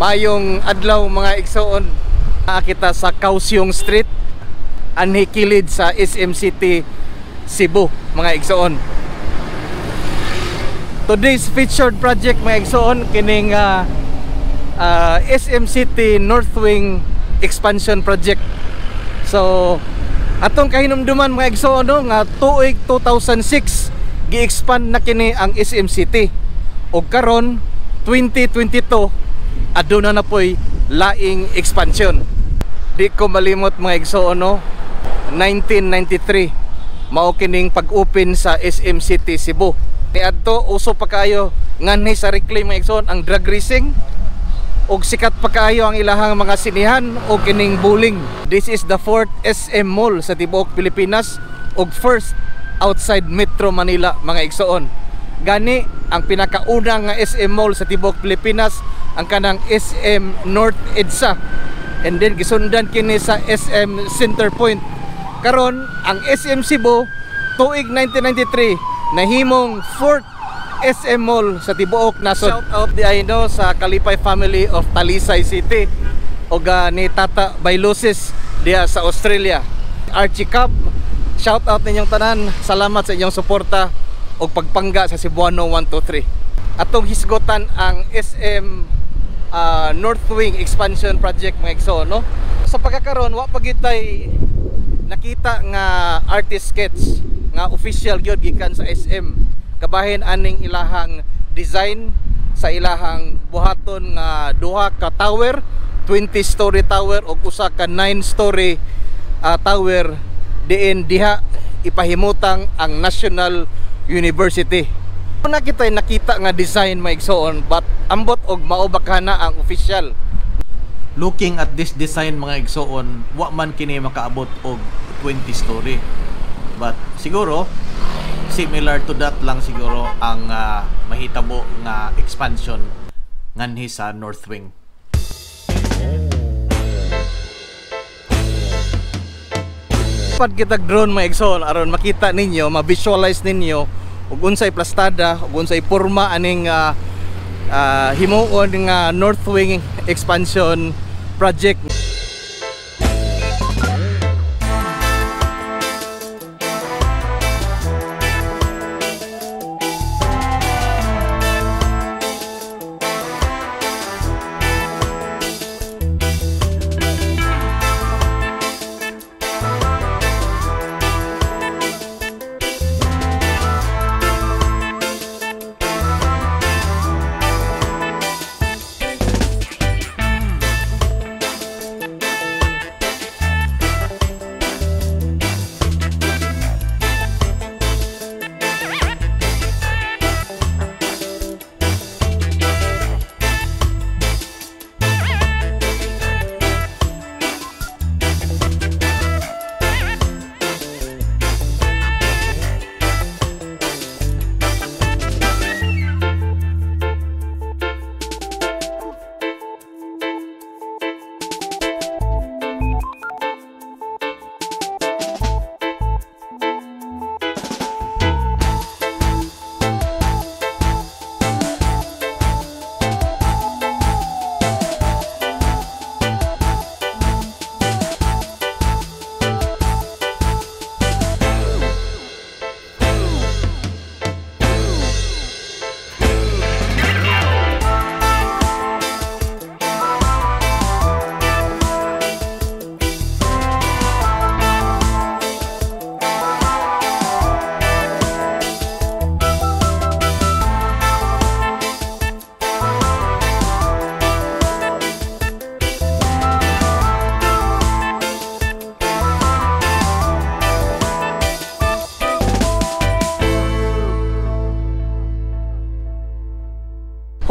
Maayong adlaw, mga igsoon. Naa kita sa Kaohsiung Street, anhi kilid sa SM City Cebu, mga igsoon. Today's featured project, mga igsoon, kining SM City North Wing Expansion Project. So atong kahinumduman, mga igsoon, no, nga tuig 2006 gi-expand na kini ang SM City. Ug karon 2022, aduna na po'y laing expansion. Di ko malimot, mga igsoon, no, 1993 mao kining pag-open sa SM City Cebu. Niadto uso pa kaayo nganhi sa Reclaim, mga igsoon, ang drag racing ug sikat pa kaayo ang ilahang mga sinihan o kining bowling. This is the fourth SM Mall sa tibuok Pilipinas ug first outside Metro Manila, mga igsoon. Gani ang pinakauna nga SM Mall sa tibuok Pilipinas ang kanang SM North EDSA, and then gisundan kini sa SM Center Point. Karon ang SM Cebu tuig 1993 nahimong fourth SM Mall sa tibuok nasod. Shout out di no sa Kalipay family of Talisay City ug ni Tata Bailusis diha sa Australia. Archie Cab, shout out ninyong tanan. Salamat sa inyong suporta ug pagpangga sa Cebuano 123. Atong hisgotan ang SM North Wing Expansion Project, mga igsoon, no? Sa pagkakaron, wa pa gyud tay nakita nga artist sketch nga official gyud gikan sa SM kabahin aning ilahang design sa ilahang buhaton nga duha ka tower, 20 story tower ug usa ka 9 story tower, diin diha ipahimutang ang National University. Una kita nakita nga design, mga igsoon, but ambot og mao ba kana ang official. Looking at this design, mga igsoon, wa man kini makaabot og 20 story. But siguro similar to that lang siguro ang mahitabo nga expansion nganhi sa North Wing. Pad kita drone, mga igsoon, aron makita ninyo, ma-visualize ninyo ug unsay plastada ug unsay porma aning himuon nga North Wing Expansion Project.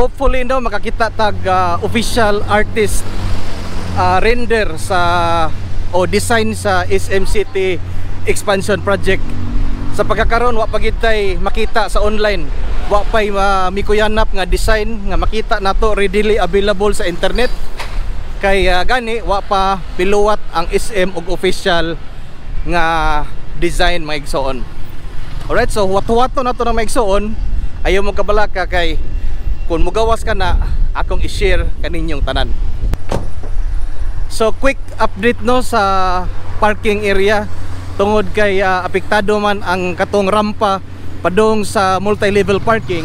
Hopefully no, makakita tag official artist render sa o design sa SM City Expansion Project. Sa pagkakaron wa pa gid tay makita sa online, wa pay mikuyanap nga design nga makita nato readily available sa internet, kay gani wa pa piluwat ang SM og official nga design, mga igsoon. Alright, so huwat-huwato nato na, mga igsoon. Ayaw mo kabalaka kay kung mugawas ka na, akong i-share kaninyong tanan. So quick update no sa parking area tungod kay apektado man ang katong rampa padung sa multi-level parking.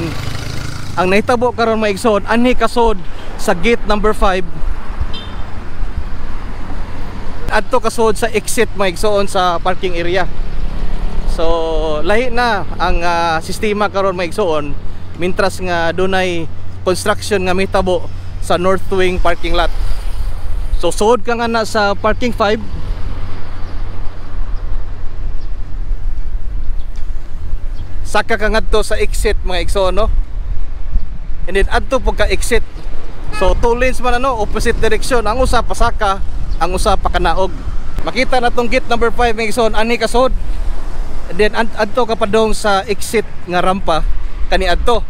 Ang nahitabo karon mga igsoon, anhi kasod sa gate number 5 adto kasod sa exit mga igsoon sa parking area. So lahi na ang sistema karon mga igsoon, mintras nga dunay construction nga mitabo sa North Wing parking lot. So suod ka nga na sa parking 5. Saka ka ngadto sa exit mga igsoon no. And then adto pud ka exit. So two lanes man ano, opposite direction. Ang usa pasaka, ang usa pakanaog. Makita na tong gate number 5 mga igsoon, ani kasod. And then adto ka padong sa exit nga rampa kani adto.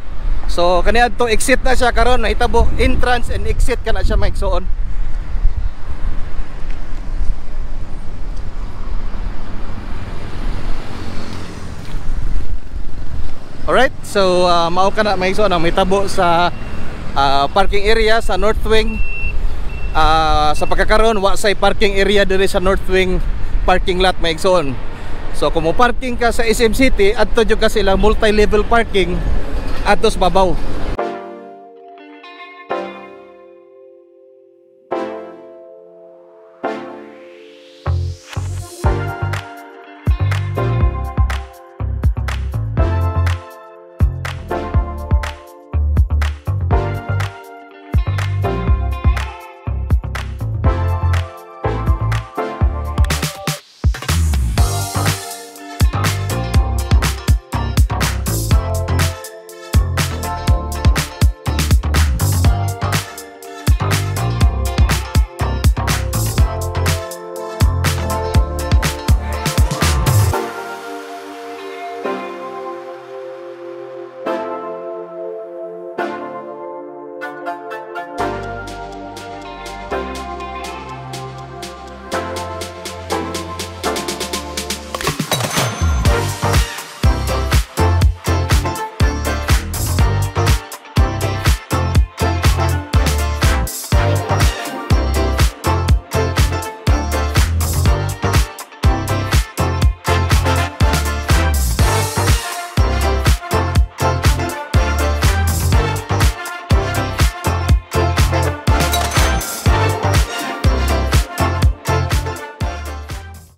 So kani adto exit na siya karon, nahitabo entrance and exit kana siya mga igsoon. Alright, so mao ka na mga igsoon ang mahitabo sa parking area sa North Wing. Sa pagkakaron wa say parking area diri sa North Wing parking lot mga igsoon. So kung mo parking ka sa SM City, adto jud ka sila multi-level parking adto sa babaw.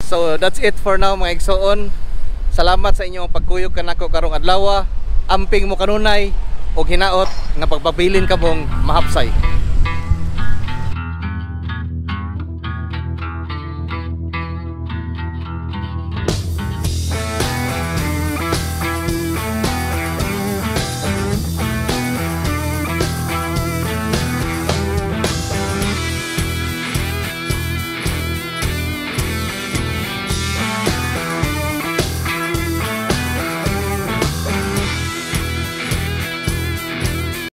So that's it for now mga igsoon. Salamat sa inyong pagkuyog kanako karong adlaw. Amping mo kanunay og hinaot nga pagpabilin kamong mahapsay.